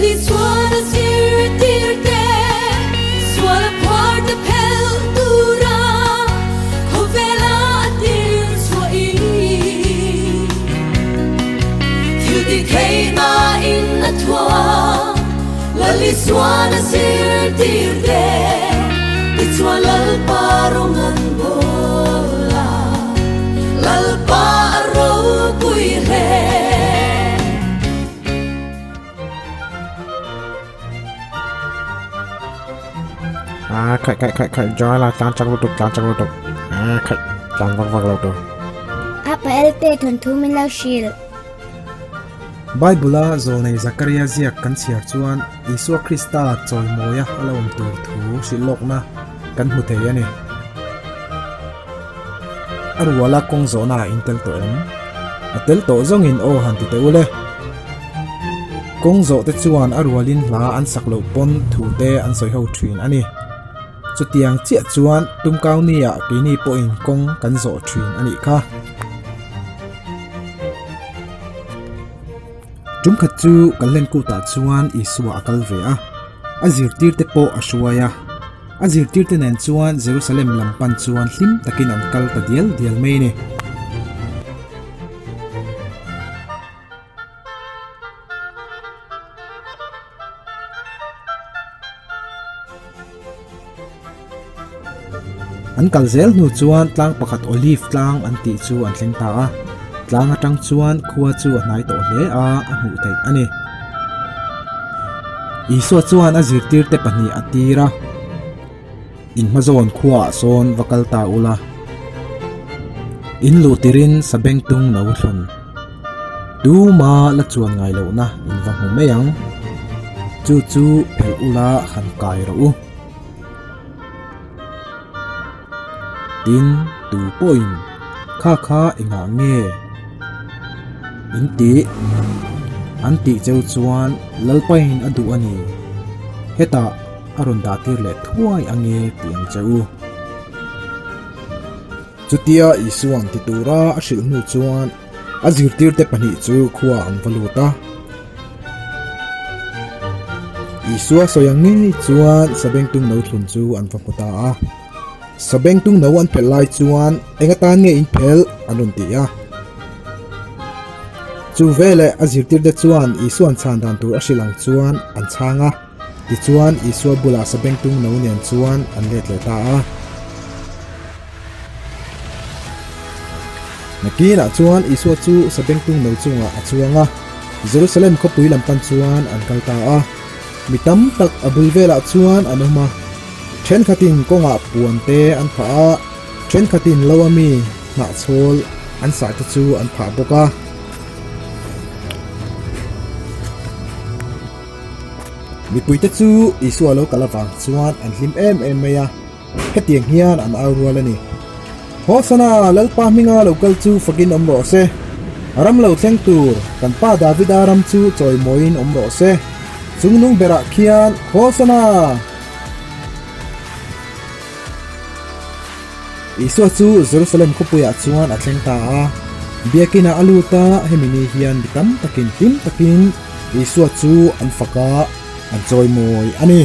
Lali chuan a zirtirte sual a phuarte phelh tura khawvela a tir chhuahin thil ti theihnain a thuam. Lali chuan a zirtirte tichuan Lalpa rawng an bawl a, Lalpa a ropui hle. Ah, khaih khaih khaih khaih joy la tlan chak lutuk tlan chak lutuk ah khaih tlan vak vak lo tur. Apa LT thawnthu min lo hrilh. Bible-a zawlnei Zakaria ziak kan chhiar chuan Isua Krista chawimawia a lo awm tur thu hrilh lawkna kan hmu thei a ni. A ruala kawng zawhna a intel tawh em? A tel tawh zawngin aw han ti teh ule. Kawng zawh te chuan a rualin hla an sak loh pawn thu te an sawi ho thin a ni. Chutiang chiah chuan Tumkau-ni-ah keini pawhin kawng kan zawh thin a nih kha. Tumkhat chu kan hlenkutah chuan Isua a kal ve a, a zirtirte pawh a hruai a. A zirtirte nen chuan Jerusalem lam pan chuan hlim takin an kal ta dial dial mai a ni. An kal zel hnu chuan tlang pakhat Olive tlang an tih chu an thleng ta a. Tlang atang chuan khua chu a hnai tawh hle a, a hmuh theih a ni. Isua chuan a zirtirte pahnih a tir a, In hmazawn khuaah sawn va kal ta ula, in luh tirin sabengtung no thlun tuma la chuan ngai lohna in va hmu mai ang, chu chu phelh ula han kai rawh u. Tin, tu pawhin kha kha engah nge in tih? An tih cheu chuan Lalpain a duh a ni. Hetah a rawn dah tir leh thuai ange tih ang che u. Chutia Isua'n ti tura a hrilh hnu chuan a zirtirte pahnih chu khua an va lut a. Isua sawi ang ngei chuan Sabengtung no thlun chu an va hmu ta a. Sabengtung no an phelh lai chuan eng atan nge in phelh an rawn ti a. Chu veleh a zirtirte chuan Isua'n chhan dan tur a hrilh ang chuan an chhang a. Tichuan Isua bulah Sabengtung no nen chuan an let leh ta a. Nakinah chuan Isua chu Sabengtung no chungah a chuang a, Jerusalem khawpui lam pan chuan an kal ta a. Mi tam tak a bul velah chuan an awm a, thenkhatin kawngah puan te an phah a, thenkhatin lo ami hnahchhawl an sah te chu an phah bawk a. Mipuite chu Isua lo kal avang chuan an hlim em em mai a. Hetiang hian an au rual a ni. Hosana, Lalpa hminga lo kal chu fakin awm rawh se. A ram lo thleng tur, kan pa Davida ram chu chawimawiin awm rawh se. Chungnung berah khian, Hosana! Isua chu Jerusalem khawpuiah chuan a thleng ta a. Biakinah a lut a, hemi ni hian mi tam takin hlim takin Isua chu an fak a, an chawimawi a ni.